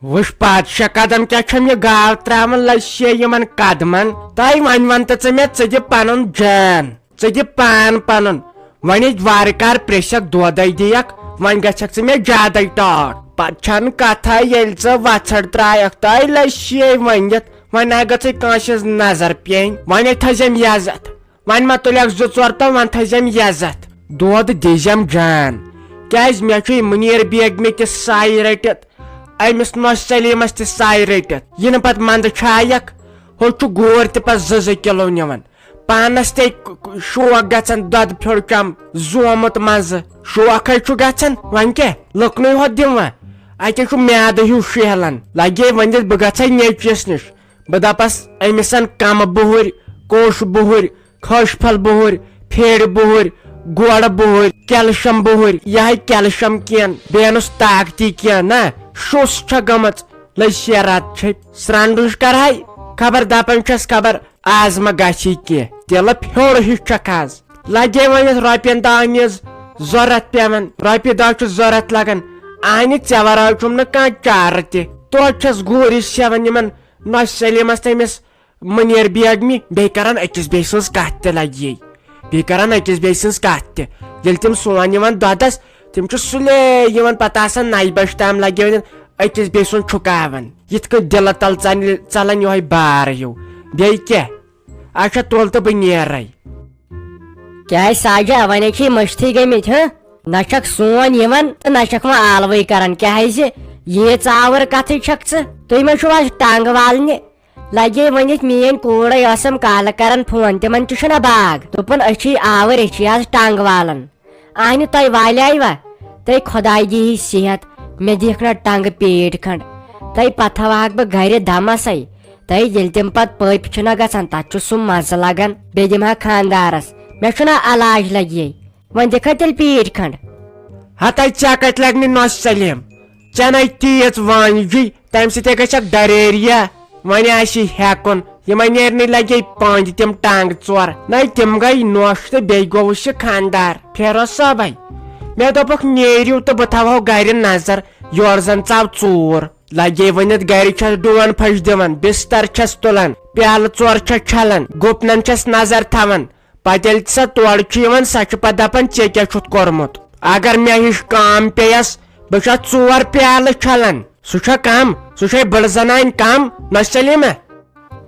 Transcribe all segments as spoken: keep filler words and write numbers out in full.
وٕچھ پادشاہ قدم کیٛاہ چھَم یہِ گاو ترٛاوان لَسہِ یِمَن قدمَن۔ تَے وۄنۍ وَن تہٕ ژٕ مےٚ، ژٕ دِ پَنُن جان، ژٕ دِ پان پَنُن۔ وۄنۍ ییٚتہِ وارٕ کار پرٛژھکھ دۄدَے دِیَکھ، وۄنۍ گژھکھ ژٕ مےٚ زیادَے ٹاٹھ۔ پَتہٕ چھَنہٕ کَتھَے ییٚلہِ ژٕ وَژھٕڑ ترٛایَکھ تَے لَسہِ وۄنۍ دِتھ۔ وۄنۍ نہ گٔژھٕے کٲنٛسہِ ہٕنٛز نظر پیٚنۍ، وۄنۍ ہے تھٲیزٮ۪م یَزتھ۔ وۄنۍ مہ تُلٮ۪کھ زٕ ژور تہٕ وۄنۍ تھٲیزٮ۪م یَزتھ۔ دۄد دیٖزٮ۪م جان، کیٛازِ مےٚ چھُے مُنیٖر بیگمہِ تہِ سَے رٔٹِتھ، أمِس نۄش سلیٖمَس تہِ سَے رٔٹِتھ۔ یہِ نہٕ پَتہٕ منٛدٕ چھایَکھ، ہُہ چھُ گوٗر تہِ پَتہٕ زٕ زٕ کِلوٗ نِوان۔ پانَس تے ک-، ک-، شوق گژھان دۄدٕ پھیوٚر چَم زومُت منٛزٕ۔ شوق ہے چھُ گژھان، وۄنۍ کیٛاہ؟ لُکنُے ہوت دِمہٕ وۄنۍ؟ اَتے چھُ میٛادٕ ہیوٗ شیہلان۔ لَگے وۄنۍ دِتھ بہٕ گژھٕ ہا نیٚچوِس نِش۔ بہٕ دَپَس أمِسَن کَمہٕ بُہٕرۍ، کوٚش بُہٕرۍ، خٔج پھل بُہٕرۍ، پھیرِ بُہٕرۍ، گوڑ بُہٕرۍ، کیلشم بُہٕرۍ، یِہے کیلشم کینٛہہ، بیٚیہِ اَنُس طاقتی کینٛہہ۔ نہ، شُس چھےٚ گٔمٕژ، لٔج شیرات چھٔپۍ۔ سرٛان ڈُش کرہے، خبر دَپان چھَس، خبر آز ما گژھی کینٛہہ۔ تِلہٕ پھیوٚر ہیوٗ چھَکھ آز۔ لگے وۄنۍ یَتھ رۄپین دَہن ہٕنٛز ضوٚرتھ پٮ۪وان، رۄپیہِ دَہ چھُ ضوٚرتھ لگان۔ اَہنہِ، ژےٚ ورٲے چھُم نہٕ کانٛہہ چارٕ تہِ۔ توتہِ چھَس گوٗرِس ہٮ۪وان یِمن نۄشہِ سلیمس تٔمِس مُنیٖر بیگمہِ، بیٚیہِ کران أکِس بیٚیہِ سٕنٛز کتھ تہِ لگہِ یے۔ بیٚیہِ کران أکِس بیٚیہِ سٕنٛز کتھ تہِ۔ ییٚلہِ تِم سون یِوان دۄدس، تِم چھِ سُلے یِوان، پتہٕ آسان نَیہِ بجہِ تام لگیومُت أکِس بیٚیہِ سُنٛد چھُکاوان۔ یِتھ کٔنۍ دِلہٕ تل ژلہِ، ژلان یِہوٚے بار ہیوٗ۔ بیٚیہِ کیٛاہ؟ اچھا، تُل تہٕ بہٕ نیرے۔ کیٛازِ ساجا، وۄنۍ چھِی مٔشتھٕے گٔمٕتۍ، ہہ؟ نہ چھکھ سون یِوان تہٕ نہ چھکھ وۄنۍ آلوٕے کران، کیٛازِ ییٖژ آوٕر کتھٕے چھکھ ژٕ؟ تُہۍ ما چھِو آز ٹنٛگ والنہِ؟ لگے ؤنِتھ، میٲنۍ کوٗرے ٲسٕم کالہٕ کران فون، تِمن تہِ چھُنہ باغ۔ دوٚپُن، أسۍ چھِی آوٕرۍ، أسۍ چھِی آز ٹنٛگ والان۔ اہنہِ، تۄہہِ والیوا؟ تۄہہِ خۄداے دِیہِ صحت، مےٚ دِکھ نہ ٹنٛگہٕ پیٖٹۍ کھنٛڈ۔ تۄہہِ پتہٕ تھاوہاکھ بہٕ گرِ دمسے۔ تۄہہِ ییٚلہِ تِم پتہٕ پٔپۍ چھِنہ گژھان، تتھ چھُ سُہ مزٕ لگان۔ بیٚیہِ دِمہٕ ہا خانٛدارس، مےٚ چھُنہ علاج لگہِ۔ وۄنۍ دِکھا تیٚلہِ پیٖٹۍ کھنٛڈ۔ ہتے ژےٚ کتہِ لگنہِ نۄش سلیٖم؟ ژےٚ نے تیٖژ وانجی، تمہِ سۭتۍ ہے گژھکھ ڈریریا۔ وۄنۍ آسی ہٮ۪کُن، یِمے نیرنٕے لگے پٔنٛدۍ تِم ٹنٛگ ژور۔ نَے تِم گٔے نۄش تہٕ بیٚیہِ گوٚوُس یہِ خانٛدار۔ فیروز صٲبے، مےٚ دوٚپُکھ نیٖرِو تہٕ بہٕ تھاوہو گرِ نظر، یورٕ زن ژاو ژوٗر۔ لگے ؤنِتھ گرِ چھس ڈون پھٔش دِوان، بستر چھس تُلان، پیالہٕ ژور چھس چھلان، گُپنن چھس نظر تھاوان۔ پتہٕ ییٚلہِ سۄ تورٕ چھُ یِوان، سۄ چھِ پتہٕ دپان، "ژےٚ کیٛاہ چھُتھ کوٚرمُت؟" اگر مےٚ ہِش کٲم پیٚیَس، بہٕ چھَس ژور پیالہٕ چھلان۔ سُہ چھا کم؟ سُہ چھے بٔڑ زنانہِ کم؟ نہ سلیمہ۔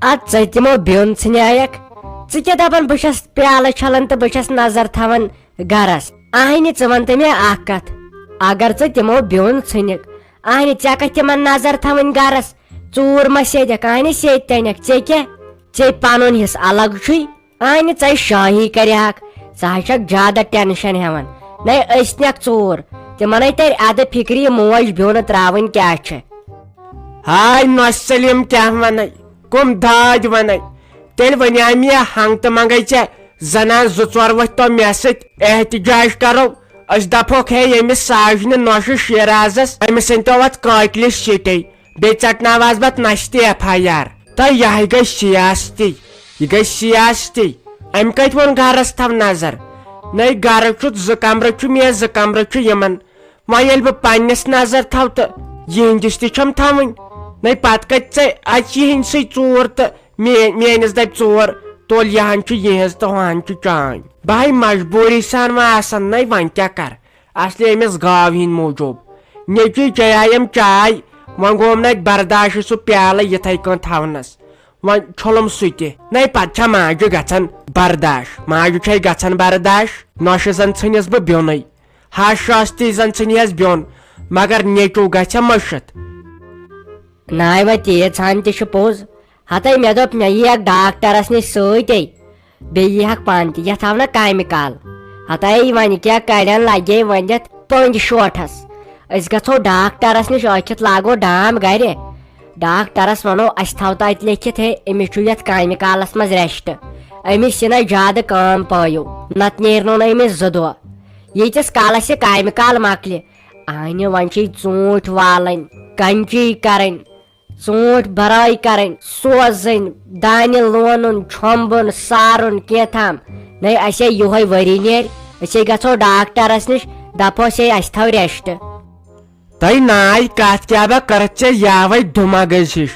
ادٕ ژٕ تِمو بیوٚن ژھٕنیایکھ۔ ژٕ کیٛاہ دپان، بہٕ چھَس پیالہٕ چھلان تہٕ بہٕ چھَس نظر تھاوان گرس؟ اہنہِ، ژٕ وَن تہٕ مےٚ اکھ کتھ، اگر ژٕ تِمو بیوٚن ژھٕنِکھ، اہنہِ، ژےٚ کتھ تِمن نظر تھاوٕنۍ گرس؟ ژوٗر ما سیدکھ؟ اہنہِ، سیدۍ تنکھ۔ ژےٚ کیٛاہ؟ ژےٚ پنُن حصہٕ الگ چھُے۔ اہنہِ، ژے شاہی کرِہکھ، ژٕ ہا چھکھ زیادٕ ٹینشن ہٮ۪وان۔ نے أسۍ نٮ۪کھ ژوٗر، تِمنے ترِ ادٕ فکرِ یہِ موج بیوٚن تراوٕنۍ کیٛاہ چھِ۔ ہاے نۄش سلیٖم، کیٛاہ ونے، کُم داج ونے؟ تیٚلہِ ونے مےٚ ہنگ تہٕ منگے ژےٚ زنان زٕ ژور وۄتھۍ تو مےٚ سۭتۍ، احتجاج کرو۔ أسۍ دپہوکھ ہے ییٚمِس ساجنہِ نۄشہِ شیرازس، أمِس أنۍ تو اتھ قٲتلِس سیٹے۔ بیٚیہِ ژٹناوہس بہٕ نشہِ تہِ ایف آی آر۔ تہٕ یہِ ہَے گٔے سیاستی، یہِ گٔے سیاستی۔ أمۍ کتہِ ووٚن گرس تھاو نظر؟ نَے گرٕ چھُ زٕ کمرٕ چھُ مےٚ، زٕ کمرٕ چھُ یِمن۔ وۄنۍ ییٚلہِ بہٕ پننِس نظر تھاو تہٕ یِہنٛدِس تہِ چھَم تھاوٕنۍ۔ نَے پتہٕ کتہِ ژےٚ اَژِ یِہنٛدسٕے ژوٗر تہٕ مے-، میٲنِس دپہِ ژور، تُل یہِ ہن چھُ یِہنٛز تہٕ ہُہ ہن چھُ چٲنۍ۔ بہٕ ہَے مجبوٗری سان وۄنۍ آسان، نَے وۄنۍ کیٛاہ کرٕ؟ اصلی أمِس گاو ہِنٛدۍ موٗجوٗب۔ نیٚچوٗ چیٚیایَم چاے، وۄنۍ گوم نہٕ اَتہِ برداشٕے سُہ پیالہٕ یِتھَے کٔنۍ تھاونَس۔ وۄنۍ چھوٚلُم سُہ تہِ۔ نَے پتہٕ چھا ماجہِ گژھان برداش؟ ماجہِ چھے گژھان برداش؟ نۄشہِ زن ژھٕنِس بہٕ بیوٚنُے۔ ہش شٲستی زن ژھٕنِہَس بیوٚن، مگر نیٚچوٗ گژھِ مٔشِتھ۔ ناے وۄنۍ تیٖژ ہن تہِ چھِ پوٚز۔ ہتے مےٚ دوٚپ مےٚ یِیَکھ ڈاکٹرس نِش سۭتۍ۔ بیٚیہِ یی ہکھ پانہٕ تہِ، یتھ آو نہ کامہِ کال۔ ہتاے وۄنۍ کیٛاہ کڑٮ۪ن لگے وۄنۍ یتھ پٔنٛدۍ شوٹھس۔ أسۍ گژھو ڈاکٹرس نِش، ٲکھِتھ لاگو ڈام گرِ۔ ڈاکٹرس ونو، اسہِ تھاو تہٕ اتہِ لیکھِتھ، ہے، أمِس چھُ یتھ کامہِ کالس منٛز rest۔ أمِس یہِ نہ زیادٕ کٲم پٲیِو، نتہٕ نیرنو نہٕ أمِس زٕ دۄہ۔ ییٖتِس کالس یہِ کامہِ کال مۄکلہِ، آنہِ وۄنۍ چھِ ژوٗنٛٹھۍ والٕنۍ، کنچی کرٕنۍ، ژوٗنٛٹھۍ بَرٲے کَرٕنۍ، سوزٕنۍ، دانہِ لونُن، چھۄمبُن، سارُن کینٛہہ تام۔ نَے اَسے یِہوٚے ؤری نیرِ، أسے گژھو ڈاکٹرَس نِش، دَپہوس ہے اَسہِ تھاو rest۔ تۄہہِ ناے کتھ کیٛاہ بہ کٔرٕتھ ژےٚ یاوے دُماغس ہِش؟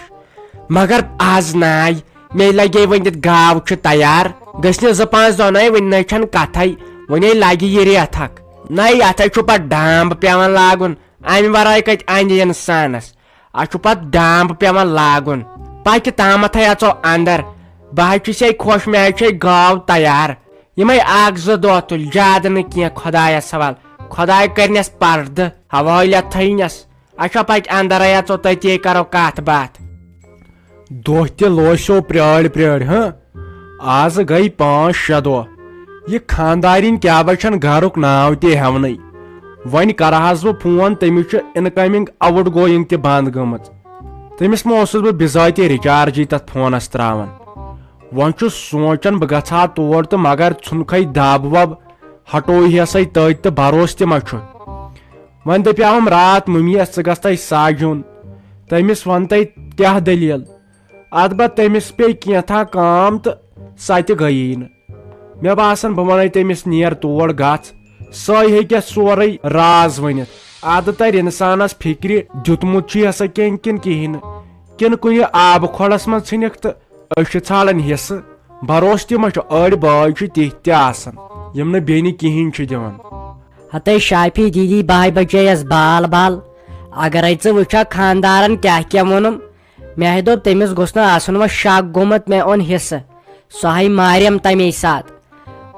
مگر از ناے، مے لگے ؤنِتھ گاو چھِ تیار، گٔژھۍ نہٕ زٕ پانٛژھ دۄہ ناے وٕنہِ نَے چھَنہٕ کتھے، وٕنے لگہِ یہِ ریتھ اکھ۔ ناے اتھے چھُ پتہٕ ڈامب پٮ۪وان لاگُن، امہِ ورٲے کتہِ انہِ انسانس؟ اتھ چھُ پتہٕ ڈامب پٮ۪وان لاگُن۔ پکہِ تامتھے اژو اندر، بہٕ حظ چھُسے خۄش، مےٚ حظ چھے گاو تیار۔ یِمے اکھ زٕ دۄہ تُلۍ، زیادٕ نہٕ کینٛہہ، خۄدایس حوال۔ خۄداے کرنس پردٕ، حوالت تھٲینس۔ اچھا، پتہٕ اندرے اژو، تٔتی کرو کتھ باتھ۔ دۄہ تہِ لوسیو پرٛٲرۍ پرٛٲرۍ، ہہ؟ آز گٔے پانٛژھ شےٚ دۄہ۔ یہِ خانٛدارِنۍ کیٛاہ بہ چھَنہٕ گرُک ناو تہِ ہٮ۪ونٕے۔ وۄنۍ کرٕ حظ بہٕ فون، تٔمِس چھُ incoming outgoing تہِ بنٛد گٔمٕژ۔ تٔمِس ما اوسُس بہٕ بِذٲتی rechargeٕے تتھ فونس تراوان؟ وۄنۍ چھُس سونٛچان بہٕ گژھٕ ہا تور تہٕ مگر ژھُنکھے دب وب ہٹووہسے تٔتۍ تہٕ بھروسہٕ تہِ ما چھُ۔ وۄنۍ دپیاوُم راتھ مٔمی یس، ژٕ گژھ تَے سجہِ ہُن، تٔمِس ونہٕ تَے کیٛاہ دٔلیٖل۔ ادٕ بہ تٔمِس پیٚیہِ کینٛژھا کٲم تہٕ سۄ تہِ گٔیی نہٕ۔ مےٚ باسان بہٕ ونَے تٔمِس نیر تور گژھ، سۄے ہیٚکہِ سورُے راز ؤنِتھ۔ ادٕ ترِ انسانس فکرِ دیُتمُت چھُ یسا کینٛہہ کِنہٕ کِہیٖنۍ نہٕ، کِنہٕ کُنہِ آبہٕ کھۄڈس منٛز ژھٕنِکھ تہٕ أسۍ چھِ ژھانڈان حصہٕ۔ بھروسہٕ تہِ ما چھُ، أڑۍ بٲے چھِ تِتھۍ تہِ آسان یِم نہٕ بیٚنہِ کِہیٖنۍ چھِ دِوان۔ ہتے شافی دیدی، بہٕ ہاے بچییس بال بال۔ اگرے ژٕ وٕچھکھ خاندارن کیٛاہ کیٛاہ ووٚنُم، مےٚ ہاے دوٚپ تٔمِس گوٚژھ نہٕ آسُن وۄنۍ شک گوٚمُت مےٚ اوٚن حصہٕ۔ سۄ ہاے ماریم تمے ساتہٕ۔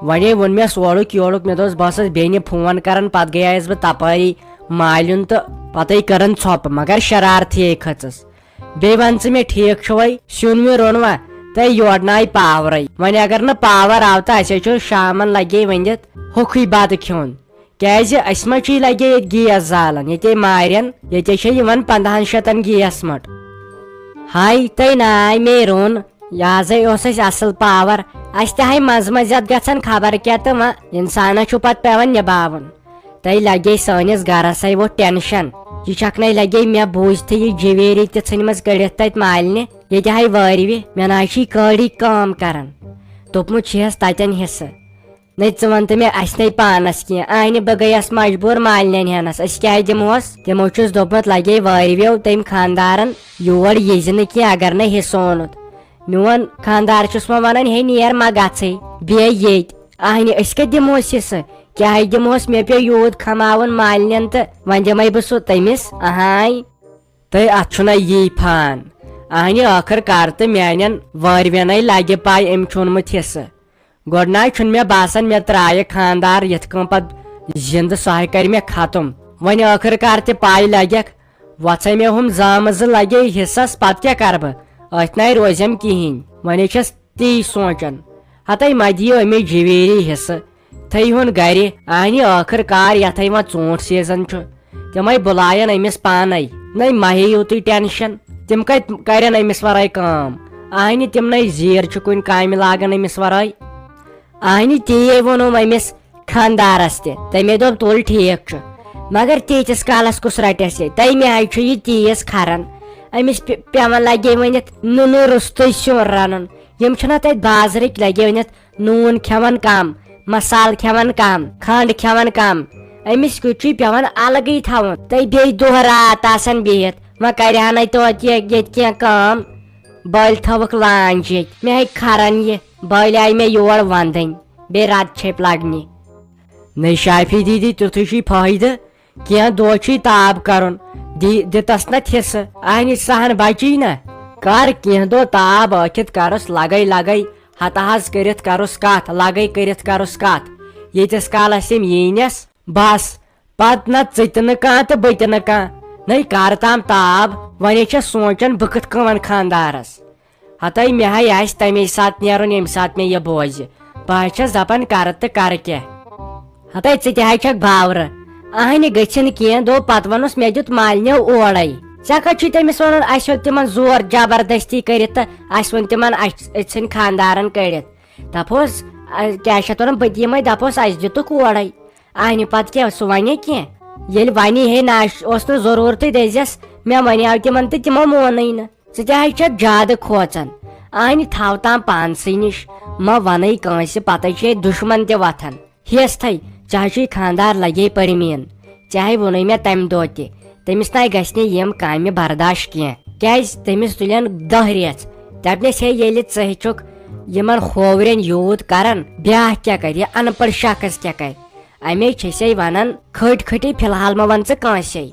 وۄنے ووٚن مےٚ اورُک یورُک، مےٚ دوٚپُس بہٕ ٲسٕس بیٚنہِ فون کران، پتہٕ گٔیایس بہٕ تپٲری مالیُن تہٕ پتے کٔرٕن ژھۄپہٕ، مگر شرارتھٕے کھٔژٕس۔ بیٚیہِ وَن ژٕ مےٚ، ٹھیٖک چھُوے؟ سیُن ویُن روٚنوا؟ تہٕ یورٕ نہٕ آیہِ پاورٕے۔ وۄنۍ اگر نہٕ پاور آو تہٕ اَسہِ ہے چھُ شامَن لگے ؤنِتھ ہوٚکھُے بَتہٕ کھیوٚن۔ کیٛازِ اَسہِ ما چھُے لگے ییٚتہِ گیس زالان، ییٚتے مارٮ۪ن، ییٚتے چھے یِوان پنٛدہَن شیٚتَن گیس مٔٹ۔ ہاے تہٕ ناے مے روٚن، یہِ حظے اوس اَسہِ اَصٕل پاور۔ اَسہِ تہِ ہاے منٛزٕ منٛزٕ یَتھ گژھان خبر کیٛاہ تہٕ وۄنۍ اِنسانَس چھُ پَتہٕ پٮ۪وان نِباوُن۔ تۄہہِ لگے سٲنِس گرس ہے ووٚتھ ٹینشن۔ یہِ چھکھ نے لگے مےٚ بوٗزتھٕے یہِ جویری تہِ ژھٕنمٕژ کٔڑِتھ تتہِ مالنہِ۔ ییٚتہِ ہاے وٲروِ، مےٚ نہ حظ چھِ یہِ کٲڑی کٲم کران۔ دوٚپمُت چھِہس تتٮ۪ن حصہٕ۔ نے ژٕ ون تہٕ مےٚ، اسہِ نے پانس کینٛہہ۔ اہنہِ بہٕ گٔیس مجبوٗر مالنٮ۪ن ہٮ۪نس۔ أسۍ کیٛاہ دِمہوس؟ تِمو چھُس دوٚپمُت لگے وٲروِو تٔمۍ خاندارن یور یہِ زِ نہٕ کینٛہہ اگر نے حصہٕ اوٚنُتھ۔ میون خاندار چھُس وۄنۍ ونان ہے نیر ما گژھے بیٚیہِ ییٚتہِ۔ اہنہِ أسۍ کتہِ دِمہوس حصہٕ؟ کیٛاہ دِمہوس؟ مےٚ پیوٚو یوٗت کھماوُن مالنٮ۪ن تہٕ وۄنۍ دِمے بہٕ سُہ تٔمِس۔ اہاے۔ تہٕ اتھ چھُنہ یی فان۔ اہنہِ ٲخٕر کار تہٕ میانٮ۪ن وٲروٮ۪نے لگہِ پاے أمۍ چھُ اوٚنمُت حصہٕ۔ گۄڈٕ نہ چھُنہٕ مےٚ باسان مےٚ ترایہِ خاندار یِتھ کٔنۍ پتہٕ زندٕ، سُہ ہاے کرِ مےٚ ختم۔ وۄنۍ ٲخٕر کار تہِ پاے لگٮ۪کھ۔ وۄژھے مےٚ ہُم زامہٕ زٕ لگے حصس، پتہٕ کیٛاہ کرٕ بہٕ؟ أتھۍ ناے روزٮ۪م کِہیٖنۍ۔ وۄنۍ چھس تی سونٛچان، ہتے ما دِیو أمِس جویری حصہٕ۔ تھٲیہُن گرِ۔ اہنہِ ٲخٕر کار یتھے وۄنۍ ژوٗنٛٹھ سیزن چھُ، تِمے بُلایَن أمِس پانے۔ نَے مہ ہیٚیِو تُہۍ ٹینشن، تِم کتہِ کرن أمِس ورٲے کٲم؟ اہنہِ تِمنے زیٖر چھِ کُنہِ کامہِ لاگان أمِس ورٲے۔ اہنہِ تی ووٚنُم أمِس خاندارس تہِ، تٔمۍ دوٚپ تُل ٹھیٖک چھُ، مگر تیٖتِس کالس کُس رٹٮ۪س یہِ؟ تٔمۍ آیہِ چھُ یہِ تیٖژ کھران، أمِس پے-، پٮ۪وان لگے ؤنِتھ نُنہٕ روٚستُے سیُن رنُن۔ یِم چھِنہ تتہِ بازرٕکۍ لگے ؤنِتھ نوٗن کھٮ۪وان کم، مسالہٕ کھٮ۪وان کم، کھنڈ کھٮ۪وان کم۔ أمِس کیُتھ چھُے پٮ۪وان الگٕے تھاوُن۔ تہٕ بیٚیہِ دۄہ راتھ آسان بِہِتھ، وۄنۍ کرِہا نے توتہِ یہِ ییٚتہِ کینٛہہ کٲم۔ بٔلۍ تھٲوٕکھ لانج ییٚتہِ۔ مےٚ ہے کھران یہِ، بٔلۍ آیہِ مےٚ یور ونٛدٕنۍ، بیٚیہِ رد چھیٚپۍ لگنہِ۔ نٔے شافی دیدی، تیُتھُے چھُے فٲیدٕ۔ کینٛہہ دۄہ چھُے تاب کرُن، دی-، دِتس نہ تھِسہٕ، اہنہِ سہن بچی نہ۔ کر کینٛہہ دۄہ تاب ٲکھِتھ کرُس لگے لگے، ہتہٕ حظ کٔرِتھ کرُس کتھ، لگے کٔرِتھ کرُس کتھ۔ ییٖتِس کالس یِم ییٖنس، بس، پتہٕ نہ ژٕ تہِ نہٕ کانٛہہ تہٕ بہٕ تہِ نہٕ کانٛہہ۔ نٔے کر تام تاب، وۄنۍ چھس سونٛچان بہٕ کِتھ کٔنۍ ونہٕ خاندارس۔ ہتے مےٚ ہاے آسہِ تمے ساتہٕ نیرُن، ییٚمہِ ساتہٕ مےٚ یہِ بوزِ۔ بہٕ ہاے چھس دپان کرٕ تہٕ کرٕ کیٛاہ؟ ہتے ژٕ تہِ ہاے چھکھ باورٕ۔ اہنہِ گٔژھِنۍ کینٛہہ دۄہ پتہٕ ونُس مےٚ دیُت مالنیو اورے۔ ژےٚ کتہِ چھُے تٔمِس ونُن اسہِ ہیوٚت تِمن زور جبردستی کٔرِتھ تہٕ اسہِ ووٚن تِمن اسہِ، أسۍ ژھٕنۍ خاندارن کٔڑِتھ۔ دپہوس، ا، کیٛاہ چھِ اتھ ونان، بہٕ تہِ یِمے دپہوس اسہِ دِتُکھ اورے۔ اہنہِ پتہٕ کیٛاہ، سُہ ونہِ کینٛہہ؟ ییٚلہِ ونہِ ہے نہ، اسہِ اوس نہٕ ضروٗرتٕے دٔزِس، مےٚ ونیاو تِمن تہٕ تِمو مونٕے نہٕ۔ ژٕ تہِ حظ چھکھ زیادٕ کھوژان۔ اہنہِ تھاو تام پانسٕے نِش، مہ ونٕے کٲنٛسہِ، پتہٕ چھِ ییٚتہِ دُشمن تہِ وۄتھان۔ ہیس تھے، ژےٚ حظ چھُے خاندار لگے پٔرمین، ژےٚ ہے ووٚنُے مےٚ تمہِ دۄہ تہِ۔ تٔمِس تام گژھِ نہٕ یِم کامہِ برداش کینٛہہ، کیازِ تٔمِس تُلن دَہ ریژھ۔ دپنس، ہے، ییٚلہِ ژٕ ہیٚچھُکھ یِمن کھوورٮ۪ن یوٗت کران، بیٛاکھ کیٛاہ کرِ؟ یہِ ان پڑھ شخص کیٛاہ کرِ؟ امے چھسے ونان، کھٔٹۍ کھٔٹی فی الحال مہ ون ژٕ کٲنٛسے۔